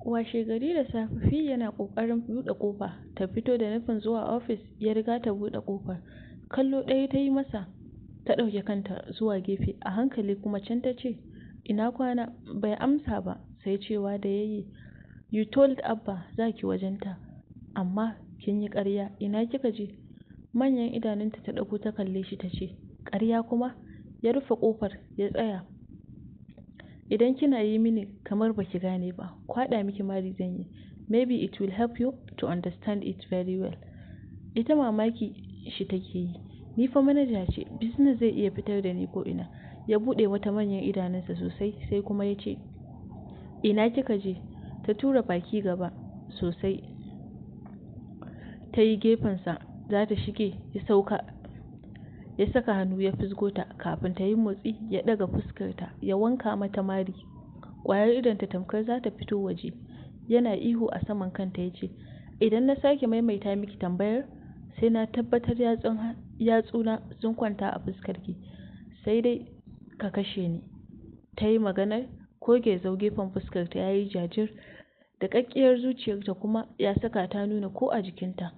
Washe gari da safe, Fiyya na ƙoƙarin buɗe ƙofa ta fito da nufin zuwa ofis, ya riga ta buɗe ƙofar. Kallo ɗaya ta yi masa, ta ɗauke kanta zuwa gefe a hankali, kuma can ta ce, "Ina kwana?" Bai amsa ba, sai cewa da ya yi, "You told Abba za ki wajenta, amma kin yi ƙarya. Ina kika je?" Manyan idanunta ta ɗago ta kalle shi ta ce, "Ƙarya kuma?" Ya rufe ƙofar ya tsaya. "Idan kina yi mini kamar baki gane ba, kwaɗa miki mari zan yi. Maybe it will help you to understand it very well." Ita mamaki shi take yi. "Ni fa manaja ce, business zai iya fitar da ni ko ina." Ya buɗe mata manyan idanunsa sosai, sai kuma ya ce, "Ina kika je?" Ta tura baki gaba sosai, ta yi gefensa za ta shige, ya sauka, ya saka hannu ya fizgo ta. Kafin ta yi motsi, ya ɗaga fuskarta ya wanka mata mari. Ƙwayar idonta tamkar za ta fito waje. Yana ihu a saman kanta ya ce, "Idan na sake maimaita miki tambayar, sai na tabbatar yatsuna sun kwanta a fuskarki. Sai dai ka kashe ni." Ta yi maganar ko gezau, gefen fuskarta ya yi jajir. Daƙaƙƙiyar zuciyarta kuma ya saka ta nuna ko a jikinta.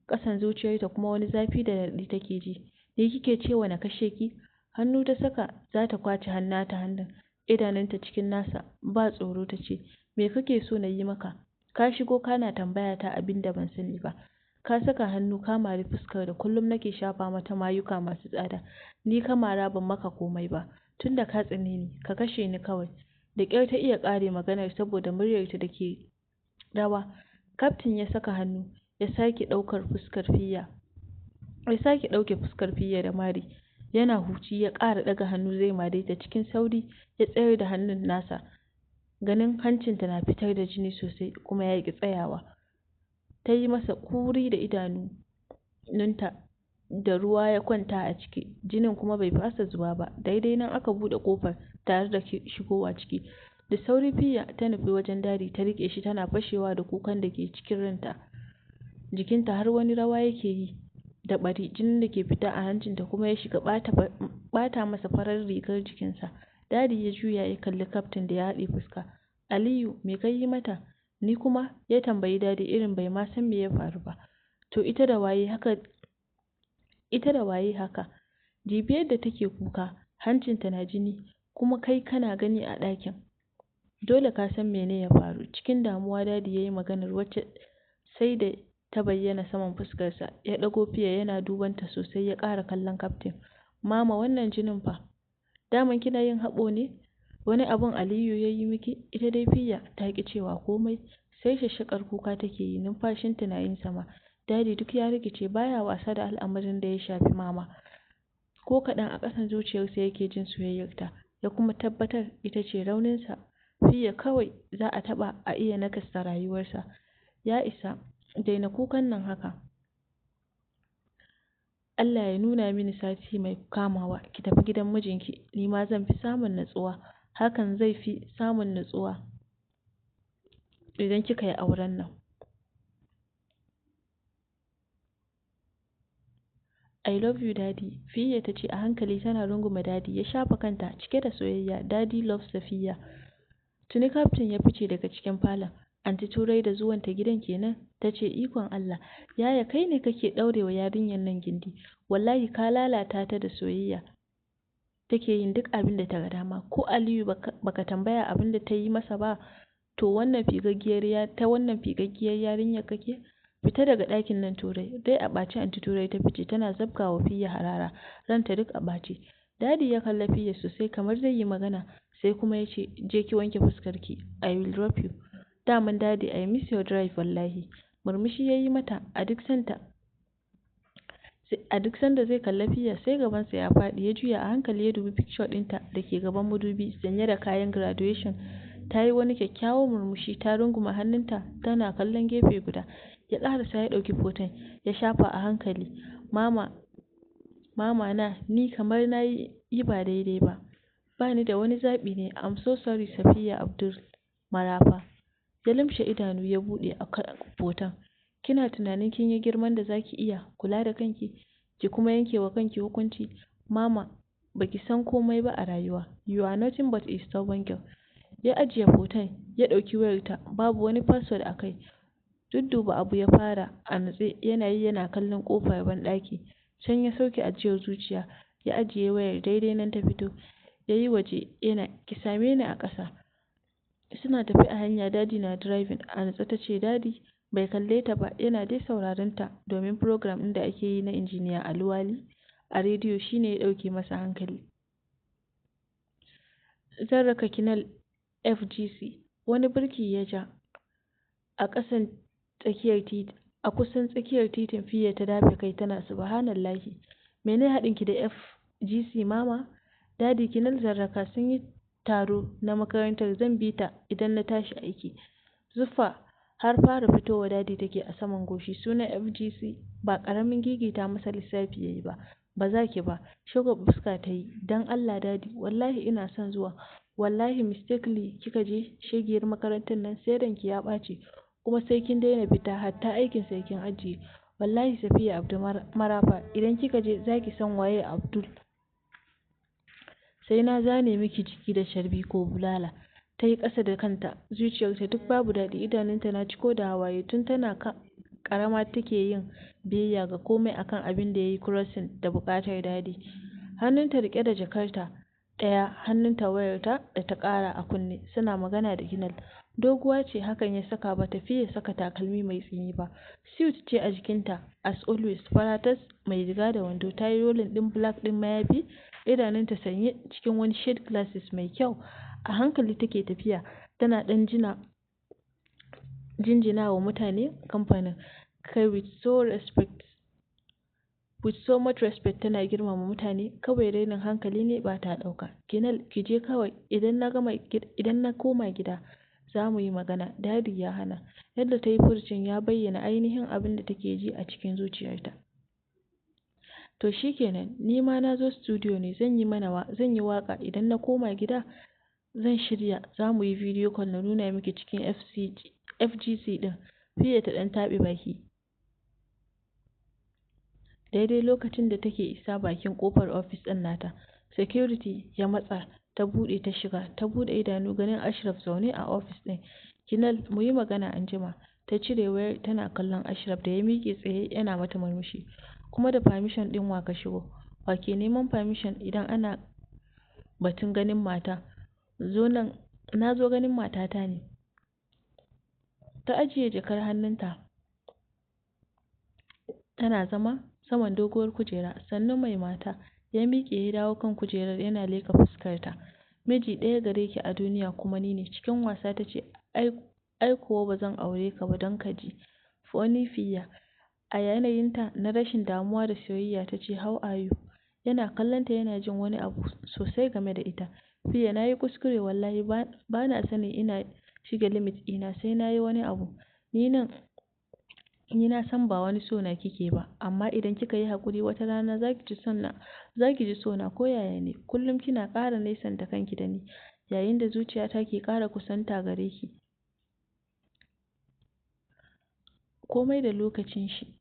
Ƙasan zuciyarta kuma wani zafi da raɗaɗi take ji. "Ni kike cewa na kashe ki?" Hannu ta saka za ta kwace nata hannun. Idanunta cikin nasa ba tsoro ta ce, "Me kake so na yi maka? Ka shigo kana tambaya ta abin da ban sani ba. Ka saka hannu ka mari fuskar da kullum nake shafa mata mayuka masu tsada. Ni ka mara, ban maka komai ba. Tunda ka tsane ni, ka kashe ni kawai." Da ƙyar ta iya ƙare maganar saboda muryarta da ke rawa. Kaftin ya saka hannu ya sake ɗaukar fuskar Fiyya, ya sake ɗauke fuskar Fiyya da mari. Yana huci ya ƙara ɗaga hannu zai mare ta. Cikin sauri ya tsayar da hannun nasa, ganin hancinta na fitar da jini sosai kuma ya ƙi tsayawa. Ta yi masa kuri da idanu nunta da ruwa ya kwanta a ciki, jinin kuma bai fasa zuba ba. Daidai nan aka buɗe ƙofar tare da shigowa ciki. Da sauri Fiyya ta nufi wajen Daddy, ta riƙe shi tana fashewa da kukan da ke cikin ranta. Jikinta har wani rawa yake yi da bari, jinin da ke fita a hancinta kuma ya shiga ɓata masa farar rigar jikinsa. Daddy ya juya ya kalli kaftin da ya haɗe fuska. "Aliyu, me ka yi mata?" "Ni kuma?" ya tambayi Daddy, irin bai ma san me ya faru ba. "To ita da waye haka? Ita da waye haka? Jibi yadda take kuka, hancinta na jini, kuma kai kana gani a ɗakin. Dole ka san mene ya faru." Cikin damuwa Daddy ya yi maganar, wacce sai da ta bayyana saman fuskarsa. Ya ɗago Fiya yana dubanta sosai, ya ƙara kallon kaftin. "Mama, wannan jinin fa? Daman kina yin haɓo ne? Wani abun Aliyu ya yi miki?" Ita dai Fiya ta ƙi cewa komai, sai shashshakar kuka take yi, numfashinta na yin sama. Daddy duk ya rikice, baya wasa da al'amarin da ya shafi Mama ko kaɗan. A ƙasan zuciyarsa yake jin soyayyarta, ya kuma tabbatar ita ce rauninsa. Fiya kawai za a taɓa a iya nakasta rayuwarsa. "Ya isa, daina kukan nan haka. Allah ya nuna mini sati mai kamawa ki tafi gidan mijinki, ni ma zan fi samun natsuwa. Hakan zai fi samun natsuwa idan kika yi auren nan." "I love you, Daddy," Fiyya ta ce a hankali tana rungume Daddy. Ya shafa kanta cike da soyayya. Daddy loves Safiya. Tuni kaftin ya fice daga cikin falon. Anti Turai da zuwanta gidan kenan ta ce, "Ikon Allah, yaya, kai ne kake ɗaurewa yarinyar nan gindi. Wallahi ka lalata ta, da soyayya take yin duk abin da ta ga dama. Ko Aliyu baka tambaya abin da ta yi masa ba? To wannan figaggiyar ta wannan figaggiyar yarinyar kake? Fita daga ɗakin nan, Turai." Rai a ɓace Anti Turai ta fice tana zabga wa Fiyya harara, ranta duk a ɓace. Daddy ya kalla Fiyya sosai kamar zai yi magana, sai kuma ya ce, "Je ki wanke fuskarki, I will drop you." "Daman Daddy, I miss your drive wallahi." Murmushi ya yi mata. A duk sanda zai kalla Fiyya sai gabansa ya faɗi. Ya juya a hankali ya dubi picture ɗinta da ke gaban madubi sanye da kayan graduation. Ta yi wani kyakkyawan murmushi, ta rungume hannunta tana kallon gefe guda. Ya ƙarasa ya ɗauki hoton ya shafa a hankali. "Mama, mama na, ni kamar na yi ba daidai ba. Ba ni da wani zaɓi ne. I'm so sorry, Safiya Abdul Marafa." Ya lumshe idanu ya buɗe a kan hoton. "Kina tunanin kin yi girman da zaki iya kula da kanki, ki kuma yanke wa kanki hukunci. Mama, baki san komai ba a rayuwa. You are nothing but a stubborn girl." Ya ajiye hoton, ya ɗauki wayarta, babu wani password a kai. Dudduba abu ya fara a nutse, yana yi yana kallon ƙofar banɗaki. Can ya sauke ajiyar zuciya, ya ajiye wayar daidai nan ta fito. Ya yi waje yana, "Ki same ni a ƙasa." Suna tafe a hanya, Daddy na driving. A nutse ta ce, "Daddy." Bai kalle ta ba, yana dai sauraron ta, domin program ɗin da ake yi na Injiniya Aluwali a rediyo shine ya ɗauke masa hankali. "Zan raka Kinal FGC." Wani birki ya ja a ƙasan tsakiyar titi. A kusan tsakiyar titin Fiya ta dafe kai tana, "Subhanallahi. Mene haɗin ki da FGC, mama?" "Daddy, Kinal zan raka, sun yi taro na makarantar, zan bi ta idan na tashi aiki." Zufa har fara fitowa Daddy take a saman goshi. Sunan FGC ba karamin gigita masa lissafi yayi ba. "Ba za ki ba." Shagwaɓa fuska ta yi. "Dan Allah, Daddy, wallahi ina son zuwa. Wallahi mistakenly kika je shegiyar makarantar nan sai ranki ya ɓaci, kuma sai kin daina fita, hatta aikin sai kin ajiye. Wallahi Safiya Abdul Marafa, idan kika je zaki san waye Abdul. Sai na zane miki jiki da carbi ko bulala." Ta yi ƙasa da kanta, zuciyarta duk babu daɗi, idanunta na ciko da hawaye. Tun tana karama take yin biyayya ga komai akan abin da ya yi crossing da buƙatar Daddy. Hannunta rike da jakarta ɗaya, hannunta wayarta da ta ƙara a kunne, suna magana da Kinal. Doguwa ce, hakan ya saka ba ta fiye saka takalmi mai tsini ba. Suit ce a jikinta as always, fara tas mai riga da wando, ta yi rolling ɗin black ɗin mayafi, idanunta sanye cikin wani shade glasses mai kyau. A hankali take tafiya, tana ɗan jina jinjina wa mutane kamfanin kai with so much respect. Tana girmama mutane, kawai rainin hankali ne ba ta ɗauka. "Kinal, ki je kawai, idan na gama, idan na koma gida za mu yi magana. Daddy ya hana." Yadda ta yi furucin ya bayyana ainihin abin da take ji a cikin zuciyarta. "To shikenan, ni ma na zo studio ne, zan yi mana zan yi waka. Idan na koma gida zan shirya, za mu yi video call na nuna miki cikin FGC din." Fiye ta dan taɓe baki. Daidai lokacin da take isa bakin kofar ofis ɗin nata, security ya matsa, ta buɗe ta shiga. Ta buɗe idanu ganin Ashraf zaune a ofis ɗin. "Kinal, mu yi magana anjima." Ta cire wayar tana kallon Ashraf da ya miƙe tsaye yana mata murmushi. "Kuma da permission ɗin wa ka shigo? Wa ke neman permission idan ana batun ganin mata? Zo nan, na zo ganin matata ne." Ta ajiye jakar hannunta tana zama saman doguwar kujera. "Sannu, mai mata." Ya miƙe ya dawo kan kujerar yana leƙa fuskarta. "Miji ɗaya gare ki a duniya, kuma ni ne." Cikin wasa ta ce, "Ai kuwa ba zan aure ka ba don ka ji." Funny Fiya. A yanayinta na rashin damuwa da soyayya ta ce, "How are you?" Yana kallonta yana jin wani abu sosai game da ita. "Fiya, na yi kuskure wallahi, ba na sanin ina shige limit ɗina sai na yi wani abu. Ni nan ni na san ba wani so na kike ba, amma idan kika yi hakuri wata rana zaki ji so na ko yaya ne. Kullum kina ƙara nesanta kanki da ni yayin da zuciyata ke ƙara kusanta gare ki. Komai da lokacin shi.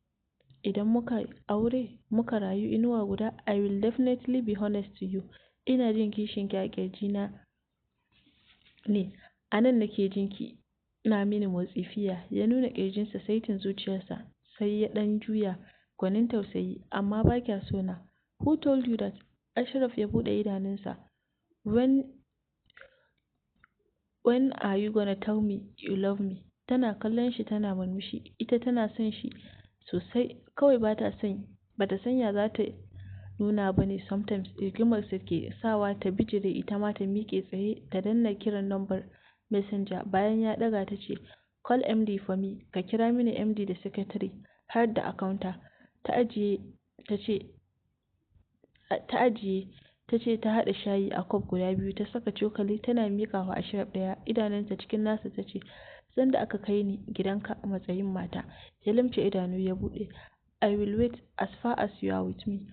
Idan muka aure muka rayu inuwa guda, I will definitely be honest to you. Ina jin kishin ki a kirjina ne. A nan nake jin ki na mini motsi, Fiya." Ya nuna kirjinsa saitin zuciyarsa, sai ya dan juya gwanin tausayi. "Amma ba kya so na." "Who told you that?" Ashraf ya bude idanunsa. When are you gonna tell me you love me?" Tana kallon shi tana murmushi. Ita tana son shi sosai, kawai bata son bata san ya za ta nuna ba ne. Sometimes rigimarsa ke sawa ta bijire, ita ma ta miƙe tsaye ta danna kiran number Messenger. Bayan ya ɗaga ta ce, "Call MD for me, ka kira mini MD da secretary har da accountant." Ta ajiye ta ce ta ajiye ta ce ta haɗa shayi a cup guda biyu, ta saka cokali tana miƙa wa Ashraf ɗaya. Idanunta cikin nasa ta ce, "Sanda aka kai ni gidanka a matsayin mata." Ya limce idanu ya buɗe. "I will wait as far as you are with me.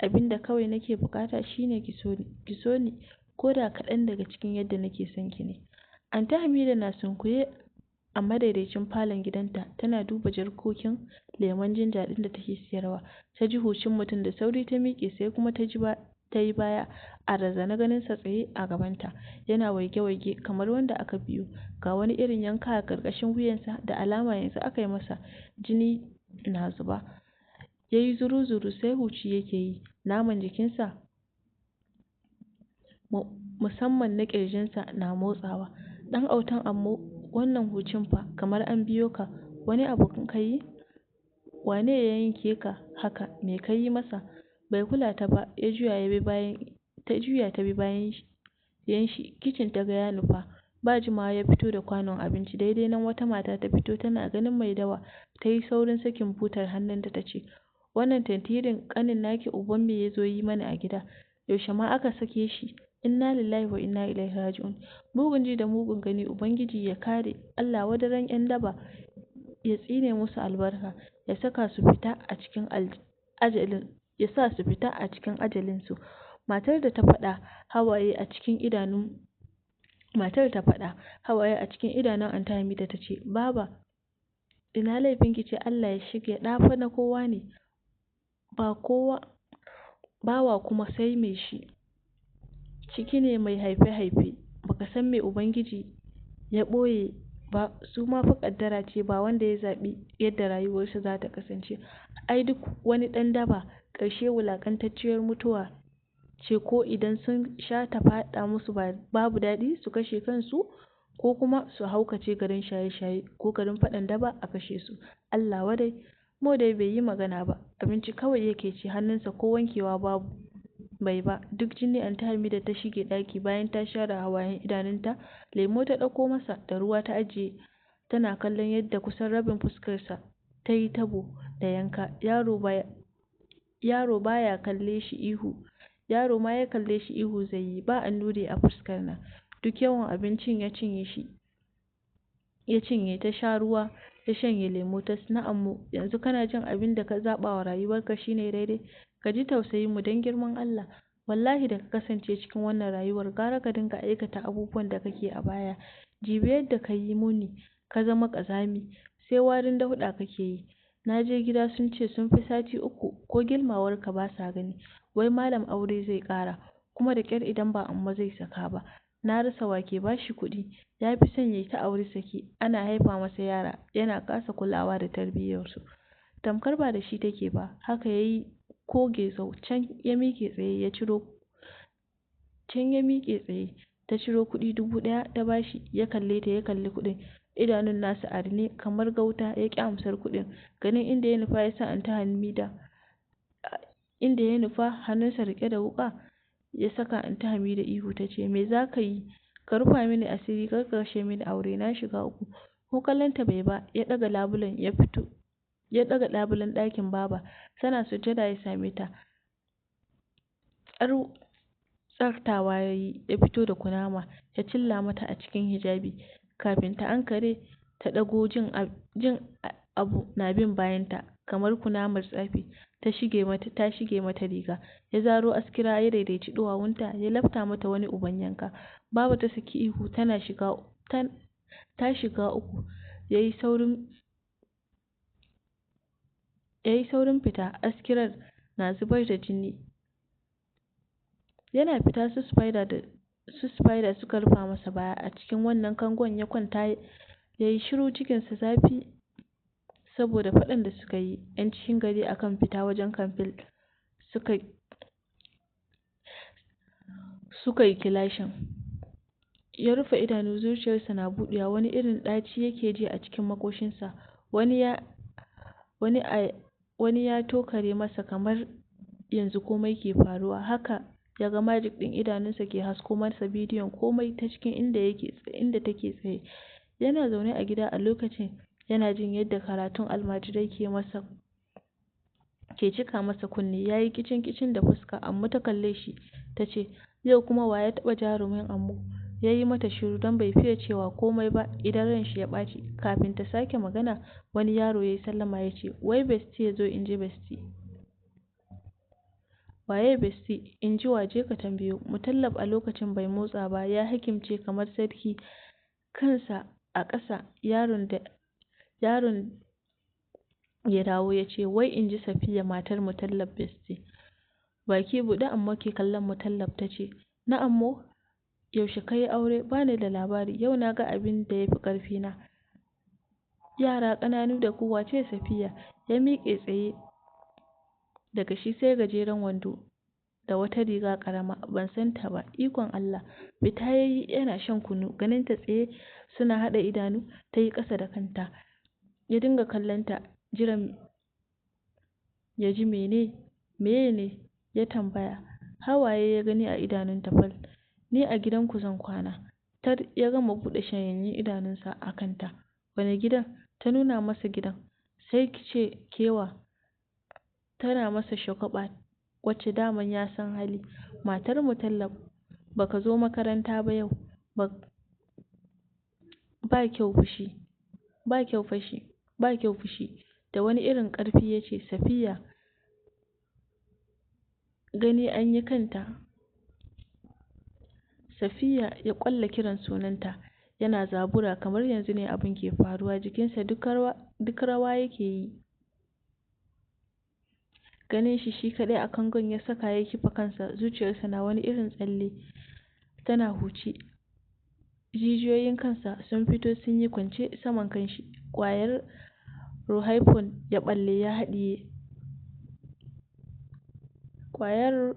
Abinda kawai nake bukata shine ki so ni, ki so ni ko da kaɗan daga cikin yadda nake son ki ne." Anty Hamida na sunkuye a madaidaicin falon gidanta tana duba jarkokin lemon ginger ɗin da take siyarwa. Ta ji hucin mutum, da sauri ta miƙe, sai kuma ta ji ta yi baya. A razane ganinsa tsaye a gabanta, yana waige-waige kamar wanda aka biyo. Ga wani irin yanka a ƙarƙashin wuyansa, da alama yanzu aka yi masa, jini na zuba. Ya yi zuru-zuru, sai huci yake yi, naman jikinsa musamman na ƙirjinsa na motsawa. "Ɗan autan Ammo, wannan hucin fa kamar an biyo ka, wani abu ka yi? Wane ya yanke ka haka, me ka yi masa?" Bai kula ta ba, ya juya ya bi bayan ta juya ta bi bayan shi kicin ta ga ya nufa. Ba jimawa ya fito da kwanon abinci. Daidai nan wata mata ta fito, tana ganin mai dawa ta yi saurin sakin butar hannunta ta ce, "Wannan tantirin ƙanin naki uban me ya zo yi mana a gida? Yaushe ma aka sake shi? Inna lillahi wa inna ilaihi raji'un. Mugun ji da mugun gani, Ubangiji ya kare. Allah wadaran 'yan daba, ya tsine musu albarka, ya saka su fita a cikin ajalin ya sa su fita a cikin ajalinsu." Matar da ta faɗa hawaye a cikin idanun Matar ta faɗa hawaye a cikin idanun Anty Hamida ta ce, "Baba, ina laifin ki ce Allah ya shige ɗa fa na kowa ne, ba kowa bawa kuma sai mai shi. Ciki ne mai haife-haife, baka san me Ubangiji ya ɓoye ba, su ma fa ƙaddara ce, ba wanda ya zaɓi yadda rayuwarsa za ta kasance. Ai duk wani ɗan daba ƙarshe wulaƙantacciyar mutuwa ce, ko idan sun sha ta faɗa musu babu daɗi su kashe kansu, ko kuma su haukace garin shaye-shaye ko garin faɗan daba a kashe su. Allah wadai." Mo dai bai yi magana ba, abinci kawai yake ci, hannunsa ko wankewa babu bai ba, duk jini. Anty Hamida ta shige ɗaki bayan ta share hawayen idanunta, lemo ta ɗauko masa da ruwa ta ajiye, tana kallon yadda kusan rabin fuskarsa ta yi tabo da yanka. Yaro baya yaro baya kalle shi ihu yaro ma ya kalle shi ihu zai yi, ba annuri a fuskar nan. Duk yawan abincin ya cinye shi ya cinye, ta sha ruwa, ya shanye lemo tas. "Na Ammo, yanzu kana jin abin da ka zaɓa wa rayuwarka shine daidai? Ka ji tausayin mu don girman Allah. Wallahi da ka kasance cikin wannan rayuwar gara ka dinga aikata abubuwan da kake a baya. Jibi yadda ka yi muni, ka zama ƙazami, sai warin dauɗa kake yi. Na je gida sun ce sun fi sati 3 ko gilmawarka ba sa gani. Wai malam aure zai ƙara, kuma da ƙyar idan ba Amma zai saka ba. Na rasa wa ke ba shi kuɗi. Ya fi son ya yi ta auri saki, ana haifa masa yara, yana kasa kulawa da tarbiyyarsu." Tamkar ba da shi take ba, haka ya yi ko gezau. Can ya miƙe tsaye ya ciro can ya miƙe tsaye ta ciro kuɗi 1000 ta bashi. Ya kalle ta, ya kalli kuɗin, idanun nasa a rine kamar gauta, ya ƙi amsar kuɗin. Ganin inda ya nufa ya sa Anty Hamida inda ya nufa hannunsa riƙe da wuƙa ya saka Anty Hamida ihu ta ce, "Me za ka yi? Ka rufa mini asiri, kar ka kashe mini aure, na shiga uku." Ko kallon ta bai ba, ya ɗaga labulen ya fito, ya ɗaga labulen ɗakin Baba. Tana sujjada ya same ta. Tsartawa ya yi, ya fito da kunama, ya cilla mata a cikin hijabi. Kafin ta ankare ta ɗago, jin abu na bin bayanta kamar kunamar tsafi ta shige mata riga. Ya zaro askira, ya daidaici duwawunta, ya lafta mata wani uban yanka. Baba ta saki ihu tana shiga ta shiga uku. Yayi saurin fita, askirar na zubar da jini. Yana fita su Spider da su Spider suka rufa masa baya. A cikin wannan kangon ya kwanta yayi shiru, cikinsa zafi saboda faɗan da suka yi. 'Yan cikin gari akan fita wajen kamfen suka yi kilashin. Ya rufe idanu, zuciyarsa na buɗewa, wani irin ɗaci yake ji a cikin makoshinsa, wani ya tokare masa kamar yanzu komai ke faruwa. Haka ya ga magic ɗin idanunsa ke hasko masa bidiyon komai ta cikin inda take tsaye. Yana zaune a gida a lokacin, yana jin yadda karatun almajirai ke cika masa kunne. Ya yi kicin-kicin da fuska. Amma ta kalle shi ta ce, "Yau kuma wa ya taɓa jarumin Ammo?" Ya yi mata shiru don bai fiye cewa komai ba idan ranshi ya ɓaci. Kafin ta sake magana, wani yaro ya yi sallama ya ce, "Wai Bestie ya zo." In ji Bestie? Waye Bestie? In ji wa? Je ka tambayo Mutallab. A lokacin bai motsa ba, ya hakimce kamar sarki, kansa a ƙasa. Yaron ya dawo ya ce, "Wai in ji Safiya matar Mutallab, Bestie." Baki buɗe Amma ke kallon Mutallab ta ce, "Na Ammo, yaushe ka yi aure? Ba ni da labari. Yau na ga abin da ya fi ƙarfina. Yara ƙananu da ku, wace Safiya?" Ya miƙe tsaye, daga shi sai gajeren wando da wata riga ƙarama. "Ban san ta ba, ikon Allah." Fita ya yi yana shan kunu. Ganin ta tsaye suna haɗa idanu, ta yi ƙasa da kanta. Ya dinga kallon ta, jiran ya ji mene meye ne ya tambaya. Hawaye ya gani a idanunta fal. "Ni a gidanku zan kwana." Tar ya gama buɗe shanyayyun idanunsa a kanta. "Wane gidan?" Ta nuna masa gidan. "Sai ki ce kewa." Tana masa shagwaɓa wacce daman ya san hali. Matar Mutallab, baka zo makaranta ba yau. Ba kyau fushi. Ba kyau fashi. Ba kyau fushi. Da wani irin ƙarfi ya ce, "Safiya." Gani an yi kanta. Safiya, ya ƙwalla kiran sunanta. Yana zabura kamar yanzu ne abin ke faruwa, jikinsa duk rawa yake yi. Ganin shi shi kaɗai a kangon ya saka ya kifa kansa, zuciyarsa na wani irin tsalle tana huci. Jijiyoyin kansa sun fito sun yi kwance saman kanshi. Ƙwayar Rohypnol ya ɓalle ya haɗiye. Ƙwayar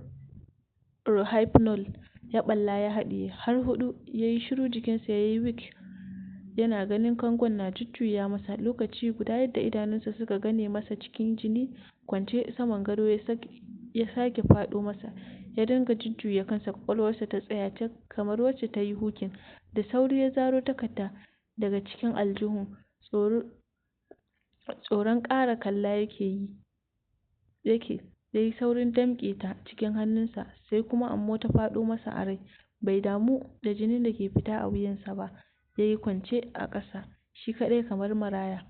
Rohypnol ya ɓalla ya haɗiye har huɗu. Ya yi shiru, jikinsa ya yi weak, yana ganin kangon na jujjuya masa lokaci guda yadda idanunsa suka gane masa cikin jini kwance saman gado ya sake faɗo masa. Ya dinga jujjuya kansa, kwakwalwarsa ta tsaya cak kamar wacce ta yi hacking. Da sauri ya zaro takarda daga cikin aljihun, tsoron ƙara kalla yake yi yake ya yi saurin damƙe ta cikin hannunsa. Sai kuma Ammo ta faɗo masa a rai. Bai damu da jinin da ke fita a wuyansa ba, ya yi kwance a ƙasa shi kaɗai kamar maraya.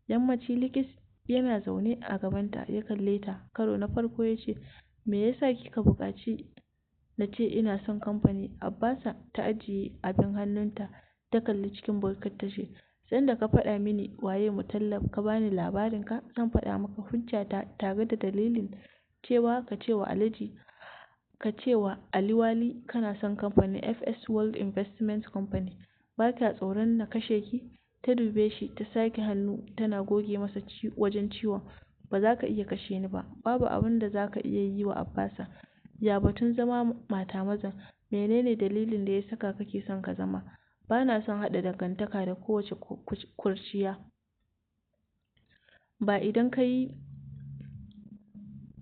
Yammaci likis, yana zaune a gabanta, ya kalle ta karo na farko ya ce, "Me yasa kika buƙaci na ce ina son kamfani Abbasa?" Ta ajiye abin hannunta, ta kalli cikin bokitin ta ce, "Sanda ka faɗa mini waye Mutallab, ka bani labarinka, zan faɗa maka hujjata tare da dalilin cewa ka ce wa Alhaji, ka ce wa Aliwali kana son kamfanin FS World Investment Company. Ba kya tsoron na kashe ki?" Ta dube shi, ta sake hannu tana goge masa wajen ciwon. "Ba za ka iya kashe ni ba. Babu abin da za ka iya yi wa Abbasa. Ya batun zama mata maza? Menene dalilin da ya saka kake son ka zama? Ba na son haɗa dangantaka da kowace kurciya. Ba idan ka yi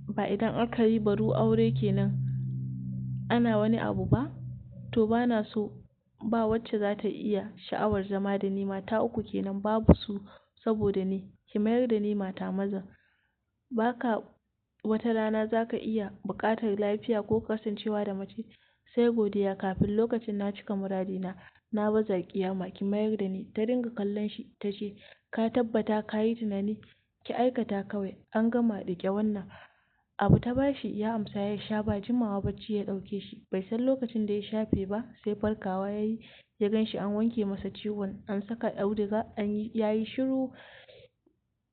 ba idan aka yi baro aure kenan ana wani abu ba? To ba na so. Ba wacce za ta iya sha'awar zama da ni. Mata uku kenan babu su saboda ni. Ki mayar da ni mata maza. Baka wata rana za ka iya buƙatar lafiya ko kasancewa da mace. Sai godiya, kafin lokacin na cika muradina, na baza kiyama. Ki mayar da ni." Ta dinga kallon shi ta ce, "Ka tabbata ka yi tunani?" "Ki aikata kawai, an gama. Riƙe wannan." Abu ta bashi ya amsa ya sha. Ba jimawa bacci ya ɗauke shi. Bai san lokacin da ya shafe ba, sai farkawa ya yi ya gan shi an wanke masa ciwon, an saka auduga, an yi ya yi shiru,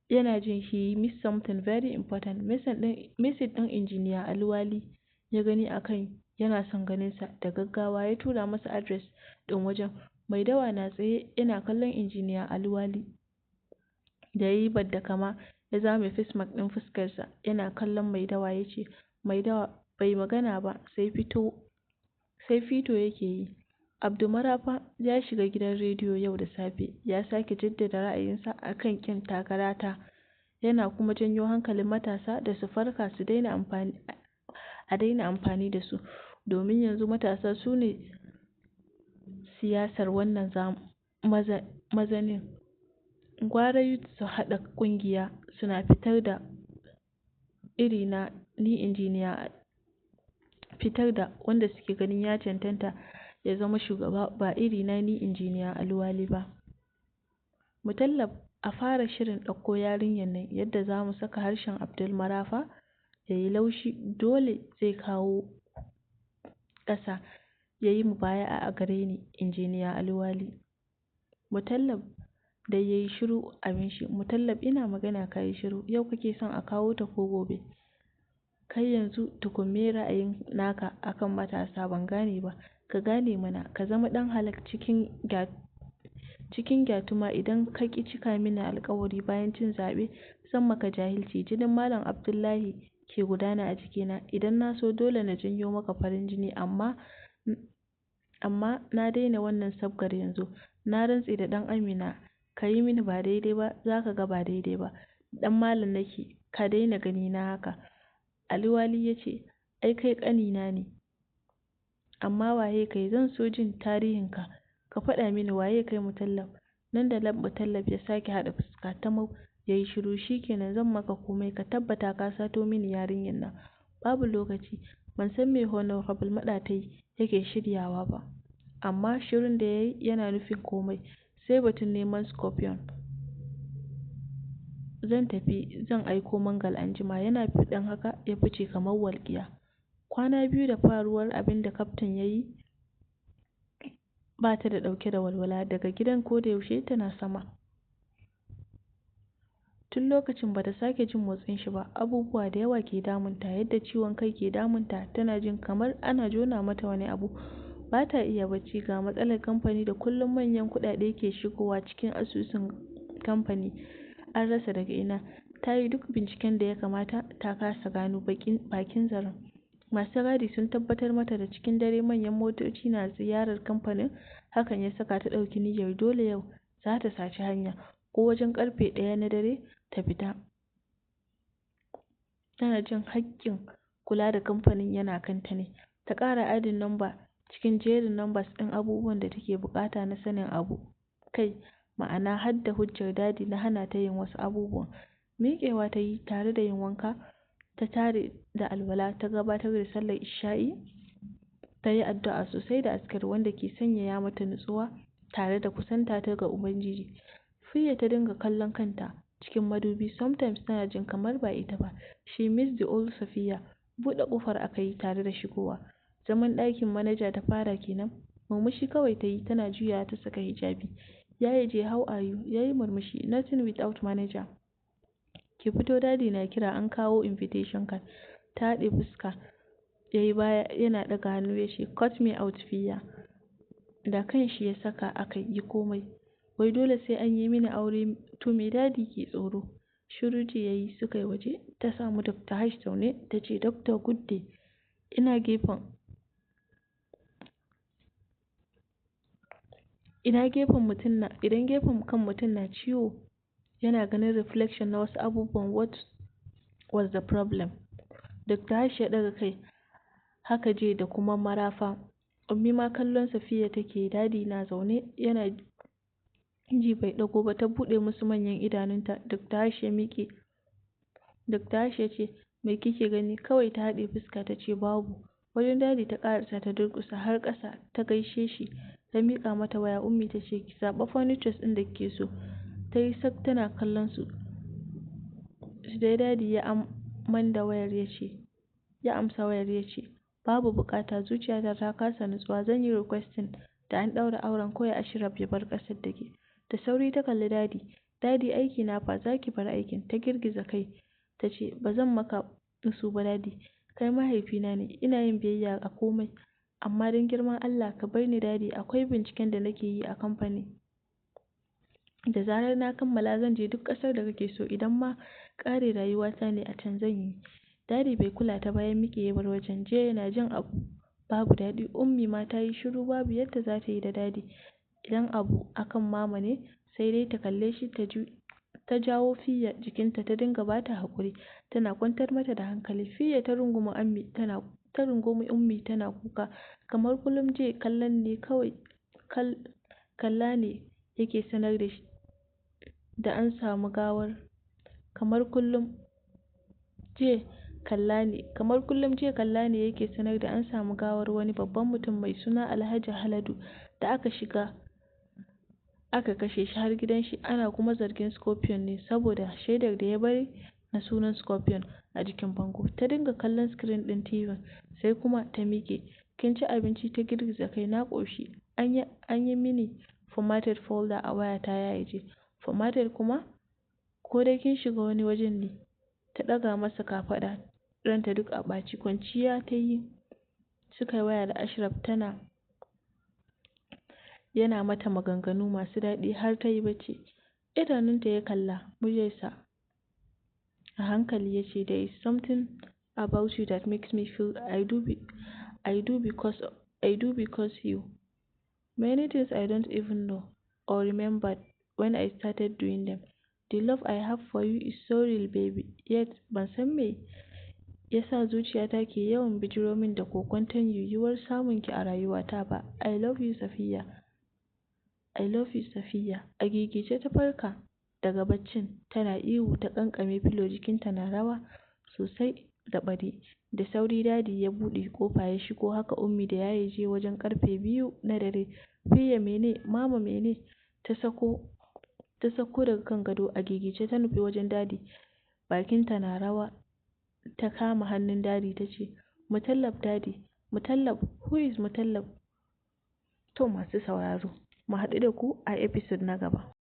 yana jin he miss something very important. Message ɗin Injiniya Alwali ya gani akan yana son ganinsa da gaggawa. Ya tura masa address ɗin wajen. Mai dawa na tsaye yana kallon Injiniya Alwali da ya yi badda kama. Ya zame face mask ɗin fuskarsa, yana kallon Mai dawa ya ce, "Mai dawa." Bai magana ba, sai fito yake yi. Abdu Marafa ya shiga gidan rediyo yau da safe, ya sake jaddada ra'ayinsa akan ƙin takarata, yana kuma janyo hankalin matasa da su farka su daina amfani a daina amfani da su, domin yanzu matasa su ne siyasar wannan zamanin. Gwara youth su haɗa ƙungiya suna fitar da irina ni Injiniya, fitar da wanda suke ganin ya cancanta ya zama shugaba, ba irina ni Injiniya Alwali ba. Mutallab, a fara shirin ɗauko yarinyar nan, yadda za mu saka harshen Abdul Marafa ya yi laushi, dole zai kawo ƙasa ya yi mubaya'a a gare ni Injiniya Alwali. Mutallab dai ya yi shiru abin shi. Mutallab, ina magana ka yi shiru. Yau kake son a kawo ta ko gobe? Kai yanzu tukun me ra'ayin naka akan matasa? Ban gane ba. Ka gane mana, ka zama ɗan halak cikin gyatuma. Idan ka ƙi cika mini alƙawari bayan cin zaɓe, zan maka jahilci. Jinin Malam Abdullahi ke gudana a jikina. Idan na so dole na janyo maka farin jini, amma na daina wannan sabgar yanzu. Na rantse da ɗan Amina, ka yi mini ba daidai ba, za ka ga ba daidai ba. Ɗan malam nake, ka daina gani na haka. Ali Wali ya ce, ai kai ƙanina ne. Amma waye kai? Zan so jin tarihinka. Ka faɗa mini waye kai, Mutallab. Nan da nan Mutallab ya sake haɗa fuska ta mau, ya yi shiru. Shikenan, zan maka komai. Ka tabbata ka sato mini yarinyar nan. Babu lokaci. Ban san me Honorable Maɗatai yake shiryawa ba, amma shirun da ya yi yana nufin komai. Sai batun neman Scorpion. Zan tafi, zan aiko Mangal anjima. Yana faɗin haka ya fice kamar walƙiya. Kwana 2 da faruwar abin da kaftin ya yi, ba ta da ɗauke da walwala daga gidan, ko da yaushe tana sama. Tun lokacin ba ta sake jin motsin shi ba. Abubuwa da yawa ke damunta, yadda ciwon kai ke damunta, tana jin kamar ana jona mata wani abu. Ba ta iya bacci. Ga matsalar kamfani da kullum manyan kuɗaɗe ke shigowa cikin asusun kamfani, an rasa daga ina. Ta yi duk binciken da ya kamata, ta kasa gano bakin zaren. Masu gadi sun tabbatar mata da cikin dare manyan motoci na ziyarar kamfanin. Hakan ya saka ta ɗauki niyyar dole yau za ta saci hanya, ko wajen karfe 1 na dare ta fita. Tana jin haƙƙin kula da kamfanin yana kanta ne. Ta ƙara adding number cikin jerin numbers ɗin abubuwan da take buƙata na sanin abu kai, ma'ana har da hujjar Daddy na hana ta yin wasu abubuwan. Miƙewa ta yi tare da yin wanka, ta tare da alwala, ta gabatar da sallar isha'i, ta yi addu'a sosai da azkar wanda ke sanyaya mata nutsuwa tare da kusanta ta ga Ubangiji. Fiya ta dinga kallon kanta cikin madubi, sometimes tana jin kamar ba ita ba. She missed the old Safiya. Buɗe ƙofar aka yi tare da shigowa. Zaman ɗakin manaja ta fara kenan. Murmushi kawai ta yi, tana juyawa ta saka hijabi. Yaya je, how are you? Ya yi murmushi. Nothing without manager. Ki fito, Daddy na kira, an kawo invitation card. Ta haɗe fuska. Ya yi baya yana ɗaga hannu ya ce, "Cut me out, Fiya." Da kanshi ya saka aka yi komai. Wai dole sai an yi mini aure? To me Daddy ke tsoro? Shiru ji ya yi, suka yi waje. Ta samu Dr. Hash zaune. Ta ce, "Doctor, good day." Ina gefen mutum na idan gefen kan mutum na ciwo, yana ganin reflection na wasu abubuwan. What was the problem? Dr. Hash ya ɗaga kai haka je da kuma marafa. Ummi ma kallon Safiya take. Daddy na zaune yana ji, bai ɗago ba. Ta buɗe musu manyan idanunta. Dr. Hash ya miƙe. Dr. Hash ya ce, "Me kike gani?" Kawai ta haɗe fuska ta ce, "Babu." Wajen Daddy ta ƙarasa, ta durƙusa har ƙasa ta gaishe shi. Ta miƙa mata waya. Ummi ta ce, "Ki zaɓa furnitures ɗin da kike so." Ta yi sak tana kallon su. Sai Daddy ya amanda wayar ya ce, ya amsa wayar ya ce, "Babu buƙata, zuciyata ta kasa nutsuwa. Zan yi requesting da an ɗaura auren kawai, Ashraf ya bar ƙasar da ke." Da sauri ta kalli Daddy. "Daddy, aiki na fa?" "Zaki bar aikin." Ta girgiza kai ta ce, "Ba zan maka musu ba, Daddy, kai mahaifina ne, ina yin biyayya a komai, amma don girman Allah ka bar ni. Daddy, akwai binciken da nake yi a kamfani. Da zarar na kammala, zan je duk ƙasar da kake so. Idan ma ƙare rayuwata ne a can, zan yi." Daddy bai kula ta ba, ya miƙe ya bar wajen. Jiya yana jin abu babu daɗi. Ummi ma ta yi shiru, babu yadda za ta yi da Daddy. Idan abu akan Mama ne, sai dai ta kalle shi. Ta jawo Fiya jikinta, ta dinga bata haƙuri, tana kwantar mata da hankali. Fiya ta rungumi Ummi tana kuka kamar kullum. Je kallon ne kawai kalla ne yake sanar da shi da an samu gawar kamar kullum je kalla ne kamar kullum je kalla ne yake sanar da an samu gawar wani babban mutum mai suna Alhaji Haladu da aka shiga aka kashe shi har gidan shi. Ana kuma zargin Scorpion ne saboda shaidar da ya bari na sunan Scorpion a jikin bango. Ta dinga kallon screen din TV, sai kuma ta miƙe. "Kin ci abinci?" Ta girgiza kai. "Na ƙoshi. An yi mini formatted folder a wayata." Ya je formatted kuma? Ko dai kin shiga wani wajen ne? Ta ɗaga masa kafaɗa. Ranta duk a ɓaci. Kwanciya ta yi, suka yi waya da Ashraf, tana yana mata maganganu masu daɗi har ta yi bacci. Idanunta ya kalla, muryarsa a hankali ya ce, "There is something about you that makes me feel I do because you. Many things I don't even know or remember when I started doing them. The love I have for you is so real, baby. Yet ban san me yasa zuciyata ke yawan bijiro min da kokwanton yiwuwar samun ki a rayuwata ba. I love you, Safiya. I love you, Safiya." A gigice ta farka daga baccin tana ihu, ta kankame filo, jikinta na rawa sosai da bari. Da sauri Daddy ya buɗe kofa ya shigo, haka Ummi da Yaya je wajen karfe 2 na dare. "Fiya, mene? Mama, mene?" Ta sako daga kan gado a gigice, ta nufi wajen Daddy, bakinta na rawa ta kama hannun Daddy ta ce, "Mutallab, Daddy, Mutallab, who is Mutallab?" To masu sauraro, mu haɗu da ku a episode na gaba.